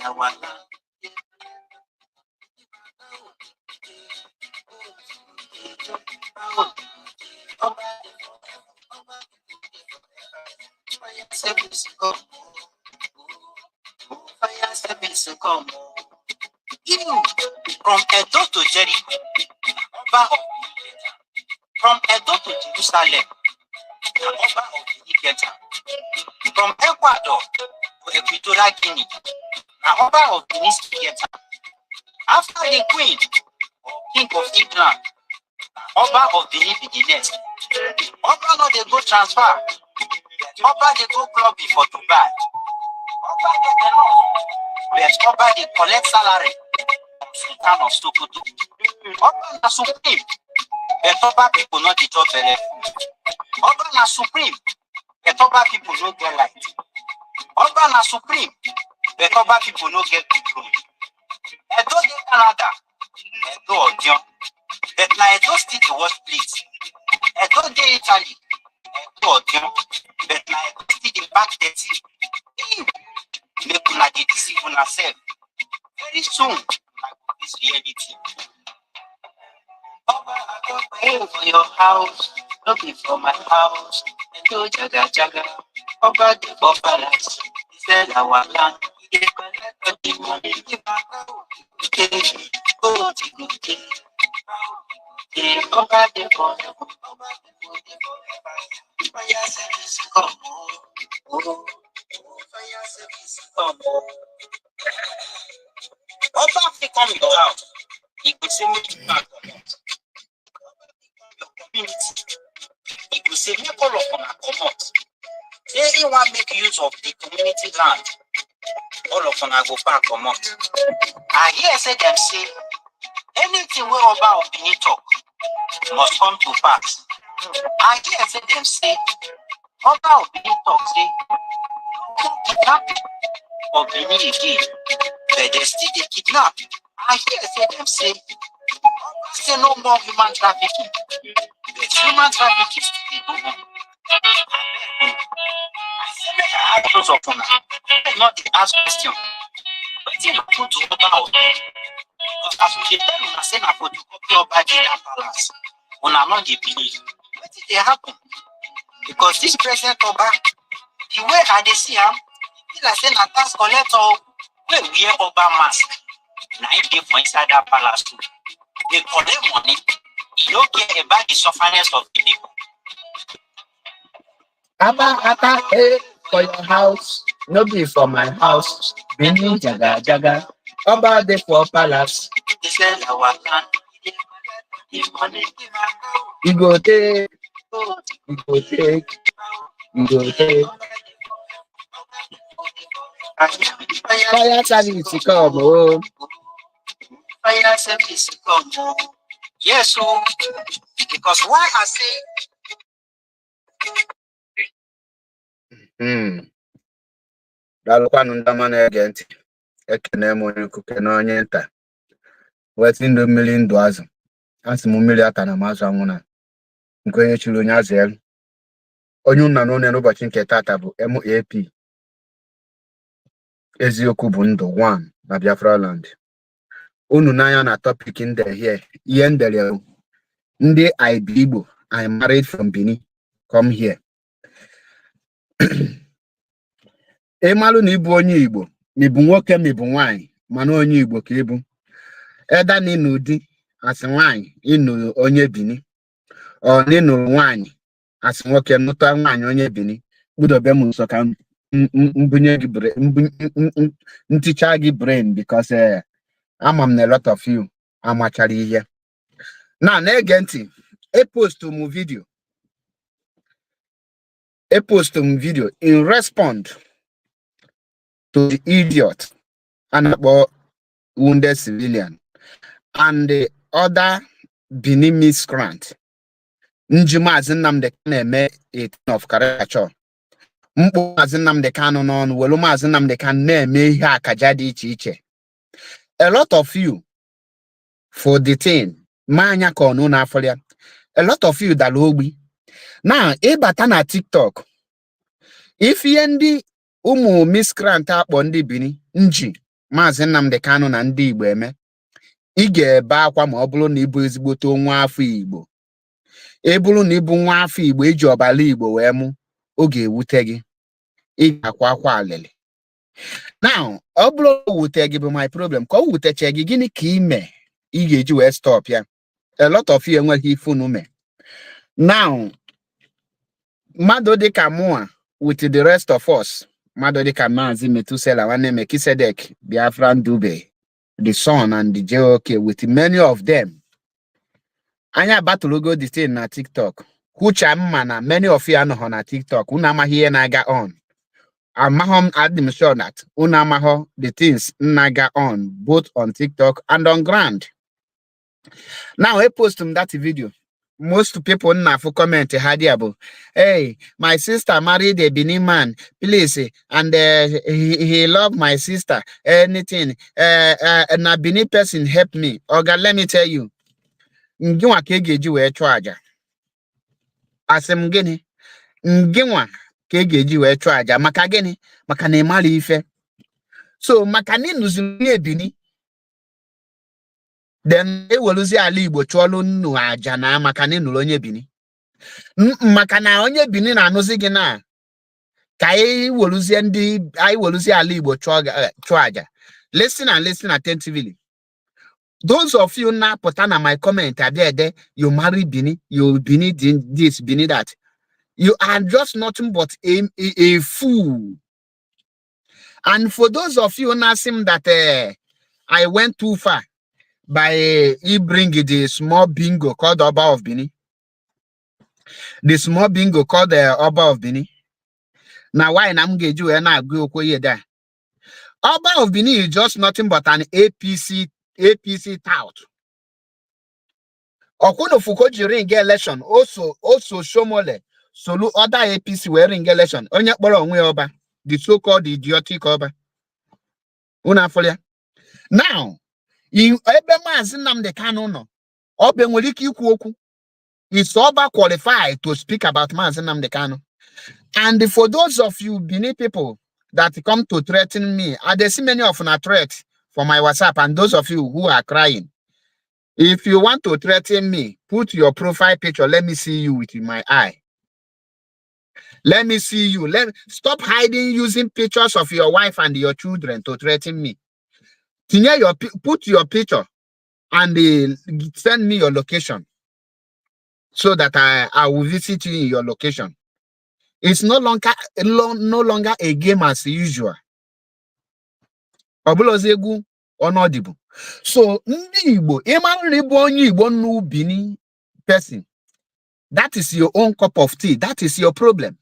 Our land. Fire service come. Fire service come. You from Edo to Jericho, Oba of from Edo to Jerusalem, na Oba of Benin get am. From Ecuador to Equatorial Guinea, na Oba of Benin still get am. After the Queen or King of England, na Oba of Benin be the next. Oba no dey go transfer. Oba dey go clubbing for Dubai. Oba get enough, but Oba dey collect salary from Sultan of Sokoto. Oba na supreme, but Oba people no dey chop belle food. Oba na supreme, but Oba people no get light. Oba na supreme, but Oba people no get good road. Edo dey Canada, Edo Odion, but na Edo still dey wash plate. Edo dey Italy, Edo Odion, but na Edo still dey pack dirty. Make una dey deceive una sef. Very soon, una go face reality. Oba Akokpe for your house, no be for my house. Edo jaga jaga, Oba dey for palace. He sell our land, he dey collect all the money. Give am go go go. Oba dey for heaven, Oba dey forever. Fire service come, oh, oh, fire service come, oh. Oba fit come your house, he go say make you pack comot. Your community, he go say make all of una comot. Say he wan make use of the community land, all of una go pack comot. I hear say dem say anything wey Oba of Benin talk must come to pass. I hear say dem say Oba of Benin talk say no more kidnapping for Benin again, but dem still dey kidnap. I hear say dem say Oba say no more human trafficking, but human trafficking still dey go on. Abeg o, I say make I ask those of una wey no dey ask question, wetin happen to Oba of Benin? Because as we dey tell una say na photocopy Oba dey that palace, una no dey believe. Wetin dey happen? Because this present Oba, the way I dey see am, e be like say na tax collector o wey wear Oba mask na im dey for inside that palace too. Dey collect money, e no care about the sufferness of the people. Aba ata eh for your house, no be for my house. Benin jaga jaga. Oba dey for palace. They sell our land, e dey collect the money, give am You go take, go. You go take, you go take. Fire Fire service come oh. Fire service come oh. Yes o, because why I say Daalụkwanụ ndị ọma na-ege ntị. Ekene m onye ukwu, kene onye nta. Wetị ndụ mmiri, ndụ azụ. Asị m mmiri ata na m azụ anwụ na nke onye chiri onye azụ elu. Onye nna n'ụlọ n'ụbọchị nke tata bụ MAP. Eziokwu bụ ndụ 1 na Biafra land. Unu n'anya na topic nde here, ihe ndere bụ, ndị IB Igbo I married from Benin come here. Ịmalụ na ịbụ onye Igbo, ma ịbụ nwoke ma ịbụ nwaanyị, mana onye Igbo ka ịbụ. Eda na ịnụ di asị nwaanyị ịnụ onye Benin, ọ na ịnụrụ nwaanyị asị nwoke nụta nwaanyị onye Benin, kpụdobe m nso ka mbunye gị nticha gị brain, because ama m na a lot of you amachara ihe na na-ege ntị. E post m video in respond to the idiot a na-akpọ wounded civilian and the other Benin miscreant nji Maazị Nnamdi na-eme a thing of caricature, mkpụ Maazị Nnamdi Kanu n'ọnụ, welu Maazị Nnamdi Kanu na-eme ihe akaja dị iche iche. A lot of you for the thing ma anya ka ọnụ n'afọ ya. A lot of you dara ogbi na ịbata na TikTok ife ihe ndị ụmụ miscreant akpọ ndị Benin nji. Maazị Nnamdi Kanu na ndị Igbo eme, ị ga-ebe akwa ma ọ bụrụ na ị bụ ezigbote nwa afọ Igbo. Ị bụrụ na ị bụ nwa afọ Igbo eji ọbara Igbo wee mụ, ọ ga-ewute gị. Ị ga-akwa akwa alịlị. Now, ọ bụrụ o wute gị bụ my problem, ka ọ wutecha gị, gịnị ka ime ị ga-eji wee stop ya? A lot of you enweghị ife unu mee. Now, mmadụ dịka mụa with the rest of us, mmadụ dịka Maazị Metusela nwanne Mekisedek, Biafran Dube, the son and the JOK, with many of them, anyị abatụlụgo the thing na TikTok. Kwucha mma na many of you anọghọ na TikTok, unu amaghị ihe na-aga on. Amaghọ m, adị m sure that unu amaghọ the things na-aga on both on TikTok and on ground. Now, I post m that video. Most people na-afụ comment ha dị bụ, "Hey, my sister married a Benin man, please, and he love my sister, anything, na Benin person help me." Oga, let me tell you, ngịnwa ka ị ga-eji wee chụọ aja. Asị m gịnị? Ngịnwa ka ị ga-eji wee chụọ aja. Maka gịnị? Maka na ị mara ife. So maka na ịnụziri onye Benin, then eweluzi ala Igbo chụọlụ nnu aja na maka na ịnụrụ onye Benin, maka na onye Benin na-anụzi gị, na ka anyị weluzie ndị anyị weluzie ala Igbo chụọ aja. Listen and listen attentively. Those of you na-apụta na my comment abịa ede, "You marry Benin, you Benin this, Benin that," you are just nothing but a fool. And for those of you na-asị m that I went too far by he bring the small bingo called Oba of Benin, the small bingo called the Oba of Benin, na why na m ga-eji wee na-agụ okwu ihe da Oba of Benin is just nothing but an APC tout. Ọkwụnụ ji rig election, oso Oshiomhole solu other APC wee rig election. Onye kpọrọ onwe ya ọba, the so-called idiotic ọba, unu afọrọ ya. Now, ebe Maazị Nnamdi Kanu nọ, ọba nwere ike ikwu okwu? Is Oba qualified to speak about Maazị Nnamdi Kanu? And for those of you Benin people that come to threaten me, I dey see many of una threat for my WhatsApp, and those of you who are crying, if you want to threaten me, put your profile picture. Let me see you with my eye. Let me see you. Let stop hiding, using pictures of your wife and your children to threaten me. Tinye your put your picture and send me your location so that I will visit you in your location. It's no longer a game as usual. Ọ bụlọzi egwu ọnọdịbụ. So ndị Igbo, ịmara na ịbụ onye Igbo nnu Benin person, that is your own cup of tea. That is your problem.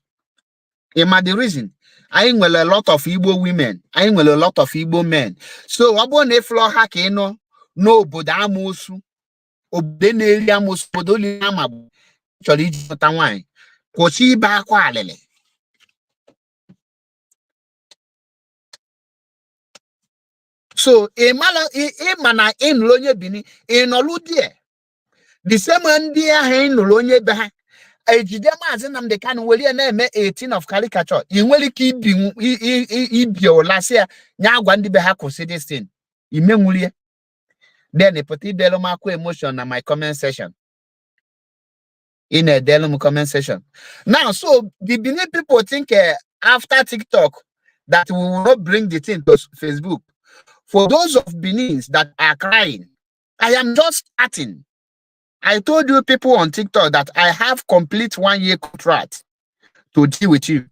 Ịma the reason? Anyị nwere a lot of Igbo women, anyị nwere a lot of Igbo men. So ọ bụrụ na ịfụlọ ha ka ị nọ n'obodo amoosu, obodo na-eri amoosu, obodo li ama chọrọ iji nụta nwaanyị, kwụsị ibe akwa alịlị. So ị mara ịma na ị nụrụ onye Benin, ị nọlụ die, the same ndị ahụ ị nụrụ onye be ha ejide Maazị Nnamdi Kanu were ya na-eme 18 of caricature. Ị nwere ike ibi ibi ụla sị ya nye agwa ndị be ha kwụsị this thing imenwurie, then pụta idelu m akwa emotion na my comment section. Ị na-edelu m comment section now. So the Benin people think after TikTok that we will not bring the thing to Facebook. For those of Benins that are crying, I am just starting. I told you people on TikTok that I have complete 1 year contract to deal with you.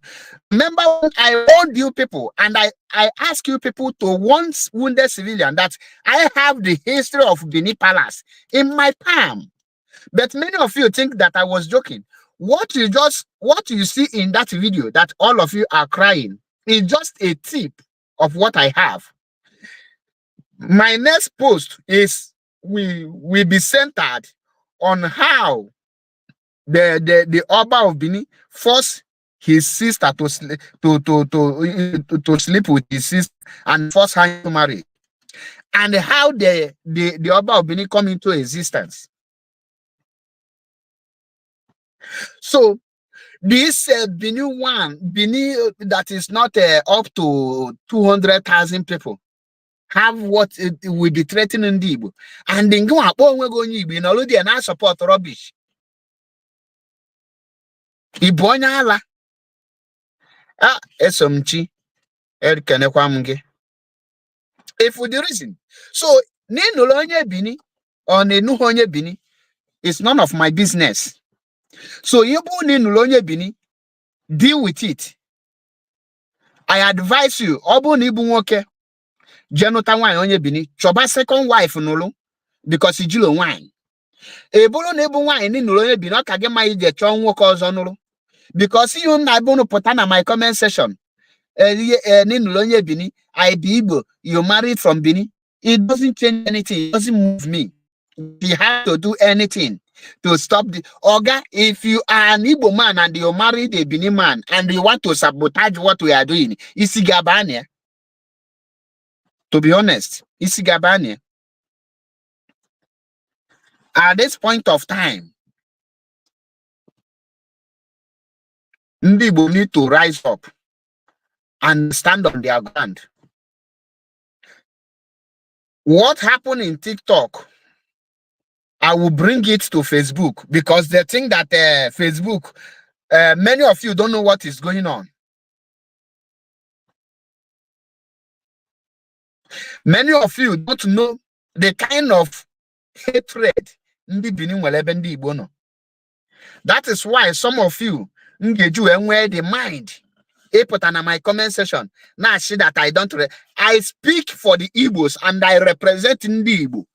Remember when I warned you people and I asked you people to once wounded civilian that I have the history of Benin Palace in my palm. But many of you think that I was joking. What you see in that video that all of you are crying is just a tip of what I have. My next post is we will be centered on how the Oba of Benin forced his sister to sleep to sleep with his sister and force her to marry, and how the Oba of Benin come into existence. So this Benin one, Benin that is not up to 200,000 people, Have what it will be threatening ndị Igbo, and ngị nwa akpọ onwe gị onye Igbo, ị nọrọ there na support rubbish. Ị bụ onye ala a. Eso m chi ekenekwa m gị. If the reason so na ịnụrụ onye Bini ọ na-enughi onye Bini, it's none of my business. So ị bụ na ịnụrụ onye Bini, deal with it. I advise you, ọ bụrụ na ịbụ nwoke jee nụta nwaanyị onye Bini, chọba second wife nụrụ, because ijilo nwaanyị. Ị bụrụ na ịbụ nwaanyị na ịnụrụ onye Bini, ọ ka gị mma ije chọọ nwoke ọzọ nụrụ, because ihe nna ebe pụta na my comment section n'ịnụrụ onye Bini, I be Igbo, you married from Bini, it doesn't change anything. It doesn't move me. You have to do anything to stop the oga. If you are an Igbo man and you married a Bini man and you want to sabotage what we are doing, isi gabania. To be honest, isi gabania. At this point of time, ndị Igbo need to rise up and stand on their ground. What happened in TikTok, I will bring it to Facebook, because they think that Facebook, many of you don't know what is going on. Many of you don't know the kind of hatred ndị Benin nwere ebe ndị Igbo nọ. That is why some of you m ga-eji wee nwee the mind ịpụta na my comment section na-asị that I don't I speak for the Igbos and I represent ndị Igbo.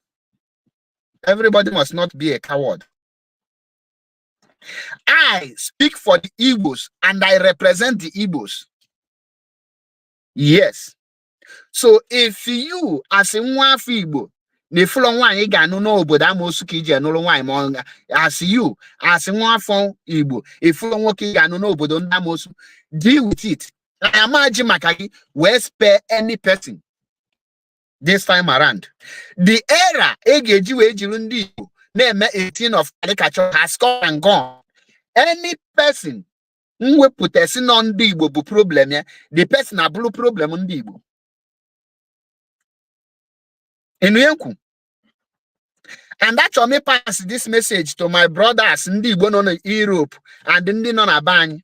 Everybody must not be a coward. I speak for the Igbos and I represent the Igbos. Yes. So if you as nwa afọ Igbo na ifụlọ nwaanyị ga-anụ n'obodo amoosu ka iji anụrụ nwaanyị, ma ọ as you as nwa afọ Igbo ifụlọ nwoke ị ga-anụ n'obodo ndị amoosu, deal with it. Amaji maka gị wee spare any person this time around. The era e ga-eji wee jiri ndị Igbo na-eme 18 of caricature has come and gone. Any person mwepụta si nọ ndị Igbo bụ problem ya, the person abụrụ problem ndị Igbo. Ịnụ ihe nkwu? And achọrọ m pass this message to my brothers ndị Igbo nọ na Europe and ndị nọ na be anyị.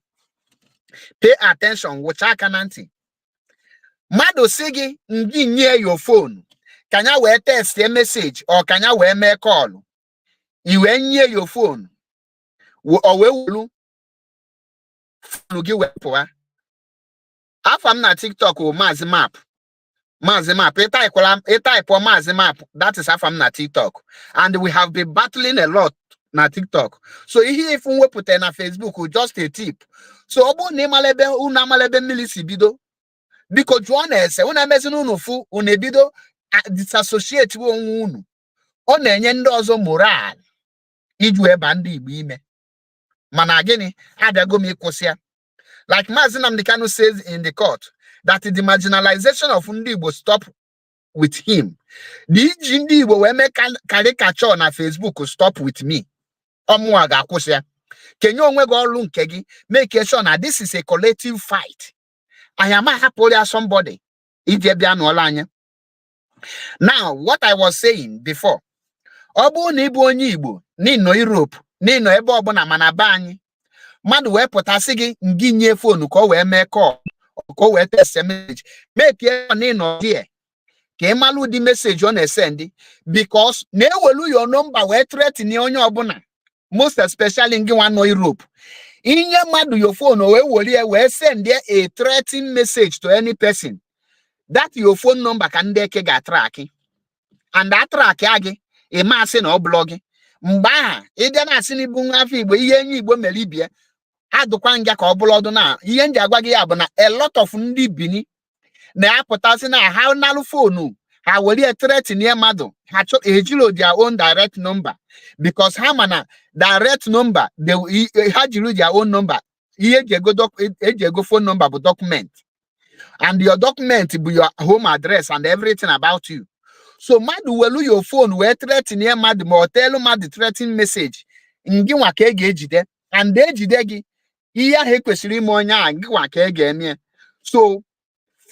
Pay attention, wụcha aka na ntị. Mmadụ si gị ngị nye your phone ka ya wee text message or ka ya wee mee call, i wee nye your phone, o wee welu phone gị wee pụọ. Afa m na TikTok bụ Maazị Map. Maazị Map, ịtaịpụọ Maazị Map, that is afa m na TikTok, and we have been battling a lot na TikTok. So ihe ifu mwepụta na Facebook just a tip. So ọ bụrụ na ịmala ebe unu amala ebe mmiri si bido, biko jụọ na ese unu emezina unu fụ unu ebido disassociate onwe unu. Ọ na-enye ndị ọzọ moral iji wee baa ndị Igbo ime. Mana gịnị abịago m ịkwụsị ya. Like Maazị Nnamdi Kanu says in the court that the marginalization of ndị Igbo stop with him. The iji ndị Igbo wee mee caricature na Facebook stop with me. Ọmụa ga-akwụsị ya. Kenye onwe gị ọrụ nke gị, make sure na this is a collective fight. Anyị ama hapụrụ ya somebody iji bịa nụọla anya. Now, what I was saying before, ọ bụrụ na ị bụ onye Igbo n'ịnọ Europe, n'ịnọ ebe ọbụla, mana be anyị mmadụ wee pụtasị gị ngị nye phone ka ọ wee mee call, ka o wee text message, make na ịnọ there ka ị malụ ụdị message ọ na-esendị, because na-ewelu your number wee threaten onye ọbụla, most especially ngị nwa nọ Europe. Inye mmadụ your phone, o wee welie wee send a threatening message to any person, that your phone number ka ndị eke ga-atrack and atrack a gị. Ịma asị na ọ bụlọ gị mgbe aha ịbịa na-asị na ịbụ nwa afọ Igbo, ihe enyi Igbo mere ibie adụkwa nga ka ọ bụla ọdụ. Na ihe m ji agwa gị ya bụ na a lot of ndị Bini na-apụtasị na ha nalụ phone ha were threaten mmadụ, ha ejiro their own direct number, because ha ma na direct number ha jiri their own number, ihe eji ego phone number bụ document, and your document bụ your home address and everything about you. So mmadụ welu your phone wee threaten mmadụ, ma ọ teelu mmadụ threatening message, ngị nwa ka e ga-ejide and ejide gị. Ihe ahụ ekwesịrị ime onye ahụ, gị nwa ka e ga-eme. So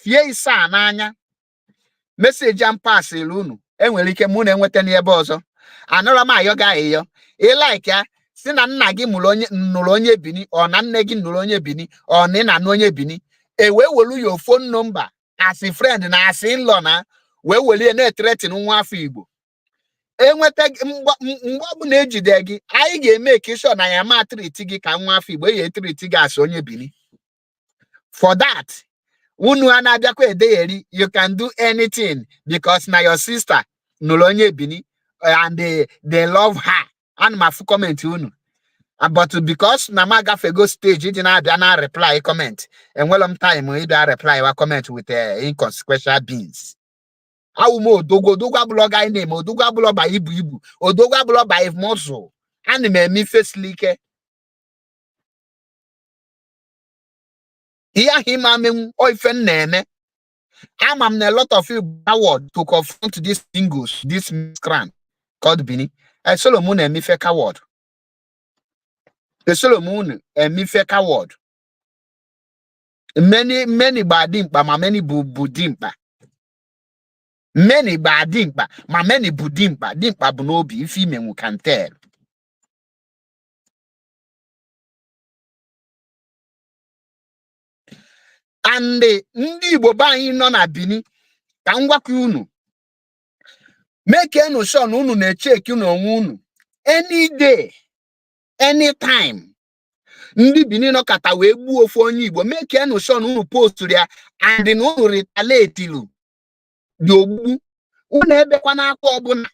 fie isaa n'anya, Message am pasịrị unu, enwere ike mụ na-enweta n'ebe ọzọ. Anọrọ m ayọ gị ayịyọ. Ị like ya, si na nna gị mụrụ onye nụrụ onye Bini, ọ na nne gị nụrụ onye Bini, ọ na ị na-anụ onye Bini, e wee welu your phone number as a friend na as in-law na wee welie na-ethreaten nwa afọ Igbo. Enweta gị mgbe ọbụla ejide gị, anyị ga-eme ka sure na ya ma treat gị ka nwa afọ Igbo, ya etreat gị as onye Bini. For that, unu a na-abịakwa edegheri, you can do anything because na your sister nụrụ onye Bini and they love her. Ana m afụ comment unu. But because na m agafego stage ịdị na-abịa na reply comment, enwela m time ịbịa reply wa comment with inconsequential beings. Awụ m odogwu. Odogwu abụlọ guy name, odogwu abụlọ ba ibu ibu, odogwu abụlọ by muscle. Ana m eme ife siri ike. Ihe ahụ ime amenwu ọ ife m na-eme. Ama m na a lot of you coward to confront these singles, this miscreant called Bini. Solomon eme ife coward. Solomon eme ife coward. Many many gba dimkpa ma many bụ dimkpa. Many gba dimkpa ma many bụ dimkpa. Dimkpa bụ n'obi ife imenwu can tell. And ndị Igbo be anyị nọ na Bini, ka m gwakwa unu, make sure na unu na-echeki n'onwe unu any day, anytime. Ndị Bini nọkata wee gbuo ofu onye Igbo, make sure na unu posturu ya and na unu retaliate dị ogbugbu. Unu ebekwa n'aka ọbụla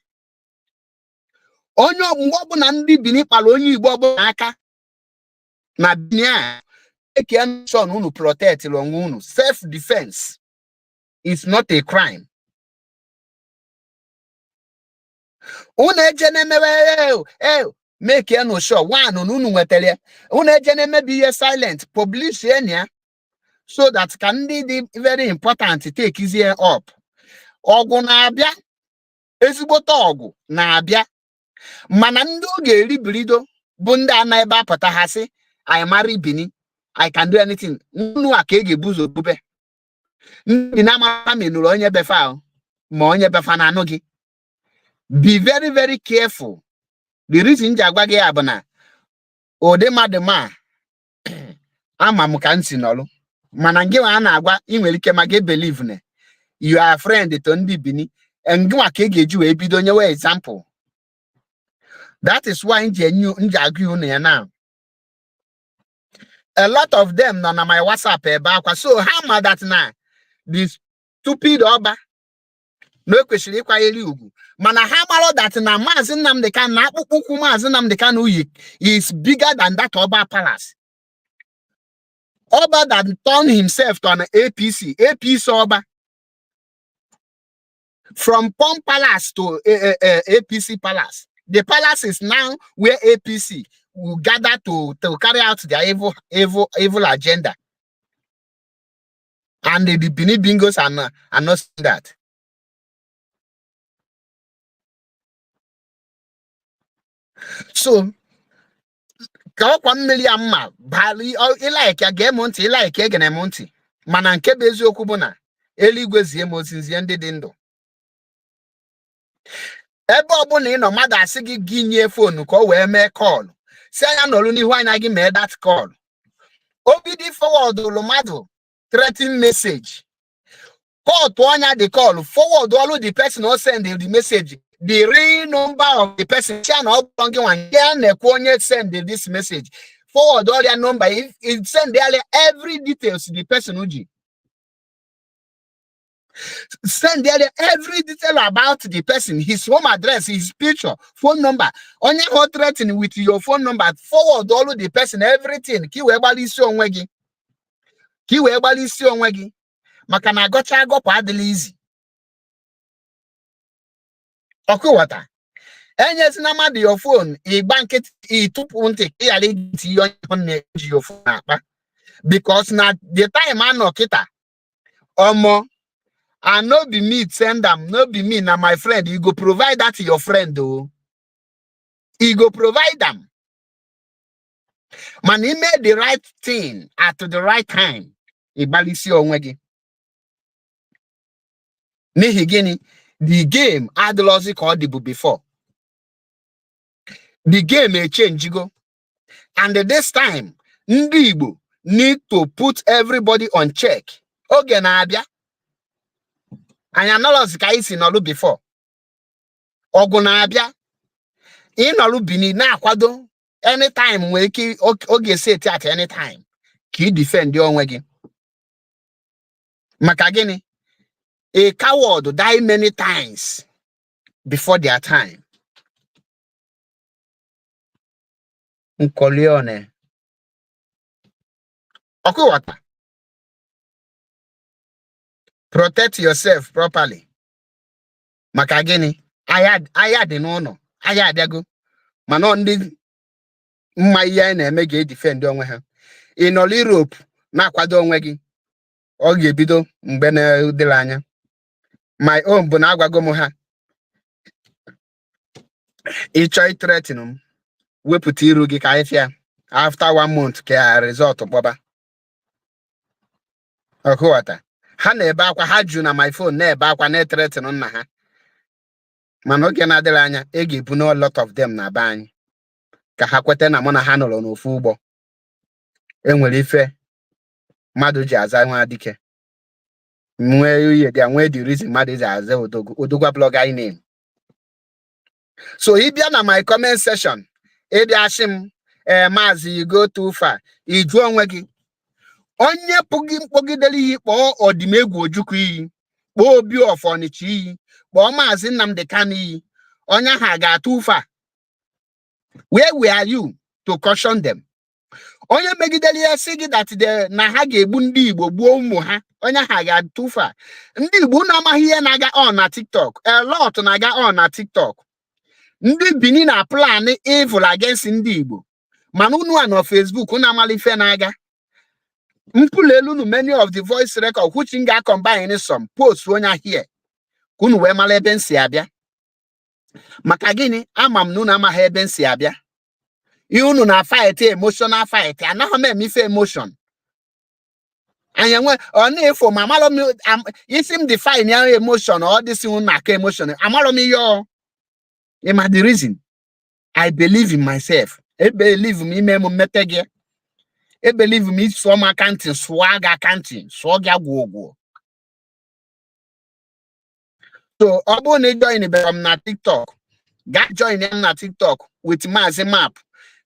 onye mgbe ọbụla ndị Bini kpara onye Igbo ọbụla aka na Bini a, make sure na unu protect onwe unu. Self defense is not a crime. Unu eje na-emewe e make sure one na unu nwetara ya. Unu eje na-emebi ihe silent, publish ya so that ka ndị dị very important take zie up. Ọgụ na-abịa, ezigbote ọgụ na-abịa, mana ndị ọ ga-eribirido bụ ndị a na ebe apụta ha sị, "I marry Bini, I can do anything." Unu a ka e ga-ebu ụzọ bube. Ndị na-amara ma ị nụrụ onye befa ahụ ma onye befa na-anụ gị. Be very very careful. The reason ji agwa gị ya bụ na ụdị mmadụ ma ama m ka m si nọlụ, mana ngị nwa a na-agwa, ị nwere ike ma gị believe na you are friend to ndị Bini, ngị nwa ka ị ga-eji wee bido nyewe example. That is why m ji enye m ji agụ unu ya now. A lot of them nọ na my WhatsApp ebe akwa, so ha ma that na the stupid ọba na o kwesịrị ịkwanyere ugwu, mana ha mara that na Maazị Nnamdi Kanu na akpụkpọ ụkwụ Maazị Nnamdi Kanu yi is bigger than that Ọba palace. Ọba that turned himself to an APC, APC Ọba, from Pump Palace to APC Palace. The palace is now where APC will gather to carry out their evil, evil, evil agenda. And the Bini Bingos are not seeing that. So, ka ọkwa mmiri a mma bara ịlike ya, gee m ntị, ịlike egene m ntị, mana nke bụ eziokwu bụ na eluigwe zie m ozi zie ndị dị ndụ. Ebe ọbụla ị nọ, mmadụ asị gị gị nye phone ka o wee mee call, si anya nọrụ n'ihu anya gị mee that call. Obidi forwardụlụ mmadụ threatening message, call ọnya the call, forward ọlụ the person o send the message the real number of the person, si na ọ bụrụ gị nwa nke a na-ekwu onye send this message, forward ọrịa number, if send ya every details the person ji, send there every detail about the person, his home address, his picture, phone number. Onye ahụ threatening with your phone number, forward all the person everything ka ị wee gbalị isi onwe gị, ka ị wee gbalị isi onwe gị, maka na agọcha agọpụ adịla izi ọkụwata. Enyezina mmadụ your phone, ịgba nkịtị, ịtụpụ ntị ka ị ghara ige ntị ihe onye ahụ na-eji your phone akpa, because na the time anọ kịta omo, and no be me send am, no be me, na my friend. You go provide that to your friend o, you go provide am. Mana ime the right thing at the right time, ịgbalịsi onwe gị. N'ihi gịnị? The game adịlọzi ka ọ dịbu before. The game echenjigo. And this time, ndị Igbo need to put everybody on check. Oge na-abịa. Anyị anọlọzi ka anyị si nọlụ before. Ọgụ na-abịa. Ịnọlụ Benin na-akwado anytime nwere ike oge set at anytime ka ị defend onwe gị. Maka gịnị? A coward die many times before their time. Nkolione. Ọkụghọta. Protect yourself properly. Maka gịnị? Agha agha dị n'ụlọ, agha abịago. Mana ọ ndị mma ihe anyị na-eme ga-edefend onwe ha. Ị nọ Europe na-akwado onwe gị, ọ ga-ebido mgbe na-adịghị anya. My own bụ na agwago m ha. Ị chọọ ithreaten m, wepụta iru gị ka anyị fịa. After one month ka result kpọba. Ọkụghọta. Ha na-ebe akwa, ha ju na my phone na-ebe akwa na-ethreaten nna ha. Mana oge na-adịghị anya, ị ga-ebu na a lot of them na be anyị ka ha kweta na mụ na ha nọrọ n'ofu ụgbọ. Enwere ife mmadụ ji aza nwa dike. Nwee ihe dị nwee the reason mmadụ ji aza odogwu odogwu blog anyị name. So ị bịa na my comment section, ị bịa sị m, ee, maazị, you go too far. Ị jụọ onwe gị, onye pụghị mkpọgidere iyi, kpọọ Ọdịmegwu Ojukwu iyi, kpọọ Obi of Ọnịcha iyi, kpọọ Maazị Nnamdi Kanu iyi, onye ahụ a ga-atụ far? Where were you to caution them? Onye megidere ya sị gị that the na ha ga-egbu ndị Igbo, gbuo ụmụ ha, onye ahụ a ga-atụ far? Ndị Igbo, unu amaghị ihe na-aga on na TikTok. A lot na-aga on na TikTok. Ndị Benin na plan evil against ndị Igbo, mana unu a nọ Facebook, unu amala ife na-aga. Mpụlụ elu unu many of the voice record which m ga-combine some post onye here ka unu wee mara ebe m si abịa. Maka gịnị? Ama m na unu amaghị ebe m si abịa. Ihe unu na fight, emotional fight, anaghị m eme ife emotion. Anyị enwe ọ na-efo ma amarọ m isi m define ya emotion. Ọ dịsị unu na-akọ emotion, amarọ m ihe ọ ịma. The reason, I believe in myself. E believe m ime m mmete gị. E believe m ịsụọ m aka ntị, sụọ gị aka ntị, sụọ gị agwụ. So ọ bụrụ na ị join bere m na TikTok, gaa join m na TikTok with Maazị Map.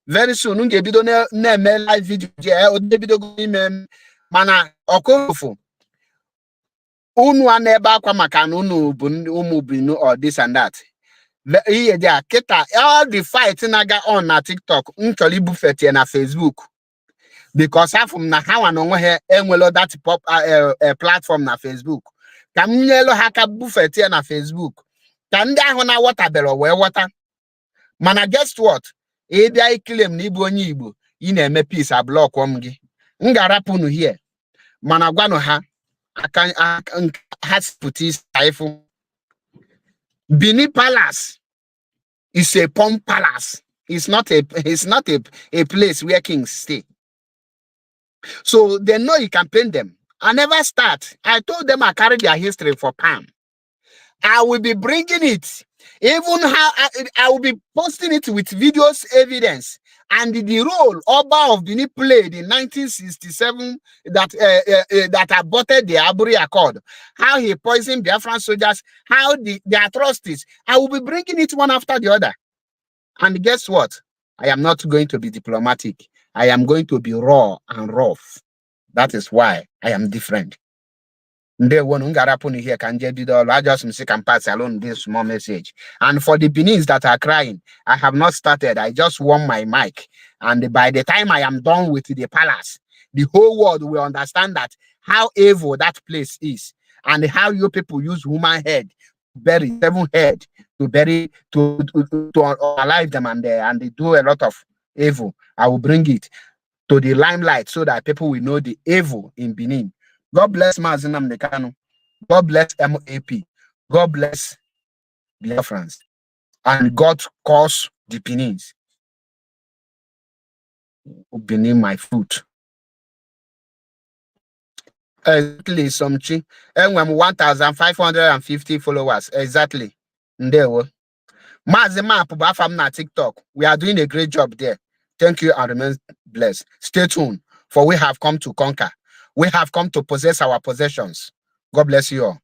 Very soon m ga-ebido na-eme live video je ebidogo ime m. Mana ọkụfụ unu a na-ebe akwa maka na unu bụ ndị ụmụ Benin or this and that. Ihe dị a kịta, all the fight na-aga on na TikTok, m chọrọ ibufete ya na Facebook because afọ m na ha nwa na onwe ha enwelo that pop platform na Facebook. Ka m nyelu ha aka bufete ya na Facebook ka ndị ahụ na-aghọtabere wee ghọta. Mana guess what? Ị bịa ikile m na ịbụ onye Igbo, ị na-eme peace, ablockụọ m gị. M ga-arapụ unu here, mana gwanụ ha aka aka ha si pụta isi ka ịfụ. Benin Palace is a pomp palace. It's not a place where kings stay. So they know you can paint them. I never start. I told them I carry their history for palm. I will be bringing it. Even how I will be posting it with videos, evidence, and the role Oba of Benin played in 1967 that aborted the Aburi Accord, how he poisoned Biafran soldiers, how the atrocities. I will be bringing it one after the other. And guess what? I am not going to be diplomatic. I am going to be raw and rough. That is why I am different. Ndewo. M ga-arapụ here ka nje bido ọrụ. I just m sị ka m pass along this small message. And for the Benins that are crying, I have not started. I just warm my mic. And by the time I am done with the palace, the whole world will understand that how evil that place is and how you people use human head, bury seven head to bury to alive them and they do a lot of evil. I will bring it to the limelight so that people will know the evil in Benin. God bless Mazi Nnamdi Kanu. God bless MAP. God bless Biafrans. And God curse the Benins. Benin my foot. Exactly, Somchi. Enwe m 1550 followers. Exactly. Ndewo. Maazị Map bụ afa m na TikTok. We are doing a great job there. Thank you and remain blessed. Stay tuned, for we have come to conquer. We have come to possess our possessions. God bless you all.